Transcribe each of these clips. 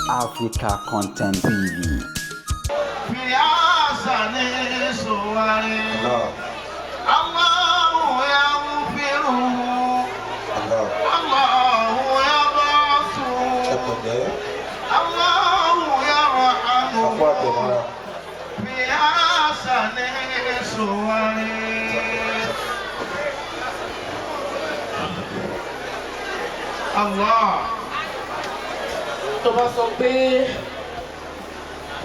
Africa Content TV. في أحسن صور. الله يغفره. الله يبعثه. الله يرحمه في أحسن صور. الله. Tó bá sọ pé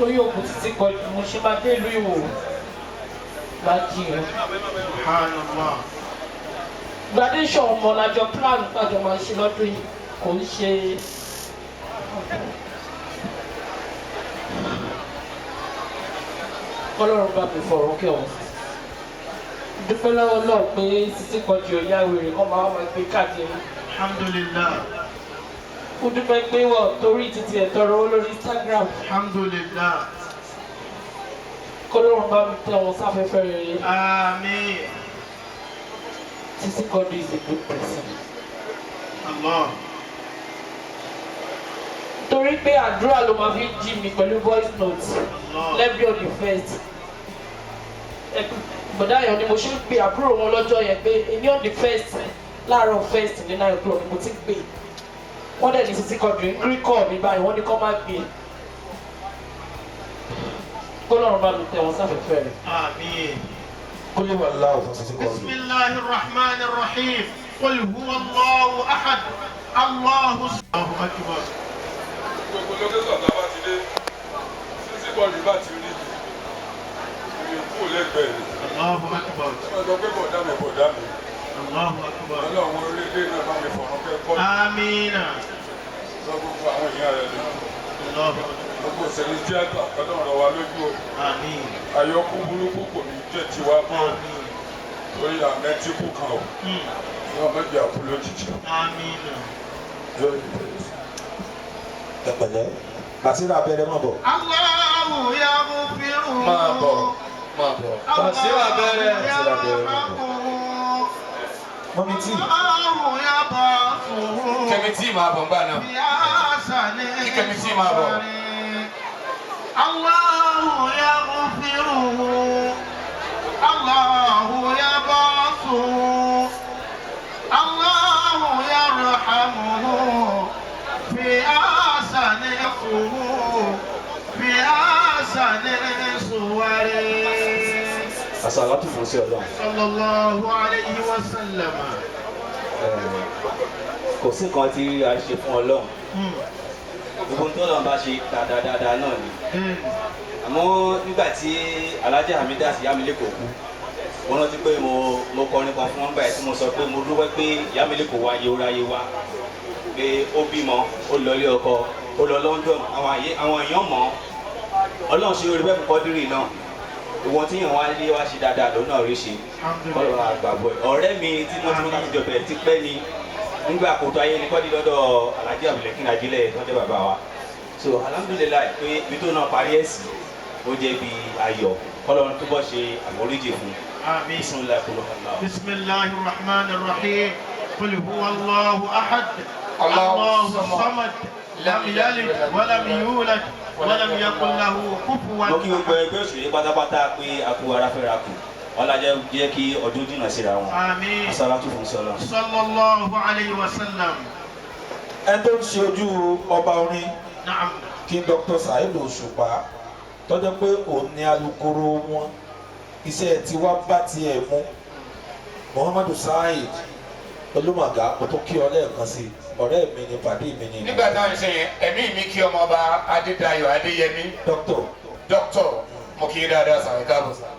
orí òkú títí kọjú, mo ṣe máa dé ìlú Ìwò máa jiyàn. سبحان الله. Graduation ọmọ lájọ plan gbàjọ máa ṣe lọ́dún yìí, kò ń ṣe. Ọlọ́run bá mi fọ̀rọ̀ kẹ́ ọ̀. Dúpẹ́ lọ́wọ́ náà pé títí kọjú ọ̀yá wèrè kọ́ máa wá máa gbé káàkiri. الحمد لله. Ó dúpẹ́ pé wọ́n torí títí ẹ̀ tọrọ owó lórí Instagram. الحمد لله. Kọ́lọ́run bá mi tẹ́ wọn sáfẹ́fẹ́ rere. آمين. Títí Quadri is a good person. الله. Torí pé àdúrà ló máa fi ń jí mi pẹ̀lú voice note. الله. Lẹ́bí on the first. Bọ̀dá yẹn ni mo ṣe ń pe àbúrò wọn lọ́jọ́ yẹn pé èmi on the first láàárọ̀ first ní 9 o'clock ni mo ti ń pè. Wọ́n dẹ̀ ní Sisi Quadri ń rí kọ́ mi báyìí, wọ́n ní kọ́ má gbé. Kọ́lọ́run bá mi tẹ wọn sáfẹ́fẹ́ rẹ̀. آمين. Kúlẹ̀ wà láwù fún Sisi بسم Quadri. الله الرحمن الرحيم. قل هو الله أحد، الله الله أكبر. Gbogbo location tá a bá ti dé, Sisi Quadri bá ti rí mi kú lẹ́gbẹ̀ẹ́ mi. الله أكبر. Wọ́n sọ pé bọ̀dá mi, bọ̀dá mi. الله أكبر. Ọlọ́run orílẹ̀ náà bá mi fọ̀rọ̀ kẹ́kọ̀ọ́. آمين. Sọ gbogbo àwọn èèyàn rẹ̀ lójú. الله أكبر. Gbogbo òṣèré tíátà, Ọlọ́run rọ̀ wá lójú o. آمين. Àyọkú burúkú kò ní jẹ́ tiwa mọ́ o. آمين. Torí àmẹ́ tí kú kan o. Wọ́n mẹ́jọ àkú lójijì. آمين. Lórí ìbẹ̀rẹ̀. Ẹ pẹ̀lẹ́, Basira abẹ́rẹ́ mọ̀ bọ̀. الله يغفر. Máa bọ̀, máa bọ̀. Basira abẹ́rẹ́. Basira abẹ́rẹ́ mọ̀ bọ̀. Mọ́mí tí. الله يبعثه. Kẹ́mi tí máa bọ̀ ńgbà náà. في أحسن Kí Kẹ́mi tí máa bọ̀. الله يغفره، الله يبعثه، الله يرحمه في أحسن في أحسن صوره. Àsàlátù fún sí Ọlọ́run. صلى الله عليه وسلم. Kò sí nǹkan tí a ṣe fún Ọlọ́run. Gbogbo ohun tó lọ́n bá ṣe dáadáa náà ni. Àmọ́ nígbà tí Alhaji Hamidat Yamileko kú, mo rántí pé mo kọrin kan fún wọn gbà yẹn tí mo sọ pé mo dúpẹ́ pé Yamileko wá yé oráyé wá, pé ó bímọ, ó lọlé ọkọ, ó lọ London, àwọn èèyàn mọ̀. Ọlọ́run ṣe orí bẹ́ẹ̀ fún Quadri náà. Ìwọ̀n tí yàn wá lé wá ṣe dáadáa lòun náà rí ṣe. Kọ́lọ́ àgbàbọ̀ ẹ̀ ọ̀rẹ́ mi tí wọ́n ti mú láti jọ bẹ̀rẹ̀ ti pẹ́ ni nígbà àkótó ayé ni Quadri lọ́dọ̀ Alhaji Abdulhakeem Ajílẹ̀ tó jẹ́ bàbá wa. So alhamdulillahi pé ibi tó náà parí ẹ̀ sí, ó jẹ́ ibi ayọ̀. Kọ́lọ́run túbọ̀ ṣe àforíjì fún. آمين. Bisimilayi kúlọ̀ kàlá. بسم الله الرحمن الرحيم. قل هو الله أحد، الله الله الصمد، الصمد، لم يلد ولم يولد ولم يكن له كفوا Mo kí gbogbo ẹgbẹ́ òṣèré pátápátá pé a kú ara fẹ́ra kù. Ọlájẹ́ jẹ́ kí ọdún jìnnà síra wọn. آمين. Asalatu fún sọlá. صلى الله عليه وسلم. Ẹni tó ń ṣe ojú ọba orin, نعم. kí Dr. Saheed Òṣùpá, tó jẹ́ pé òun ni alukoro wọn, iṣẹ́ tiwa bá tiẹ̀ mú. Muhammadu Saheed Olùmọ̀gá, mo tún kí ọ lẹ́ẹ̀kan sí, ọ̀rẹ́ mi ni, pàdé mi ni. Nígbà táwọn ṣe yẹn, ẹ̀mí mi kí ọmọọba Adédayọ̀ Adéyẹmí. Dr. Dókítọ̀, mo kí i dáadáa sàn, káàbọ̀ sàn.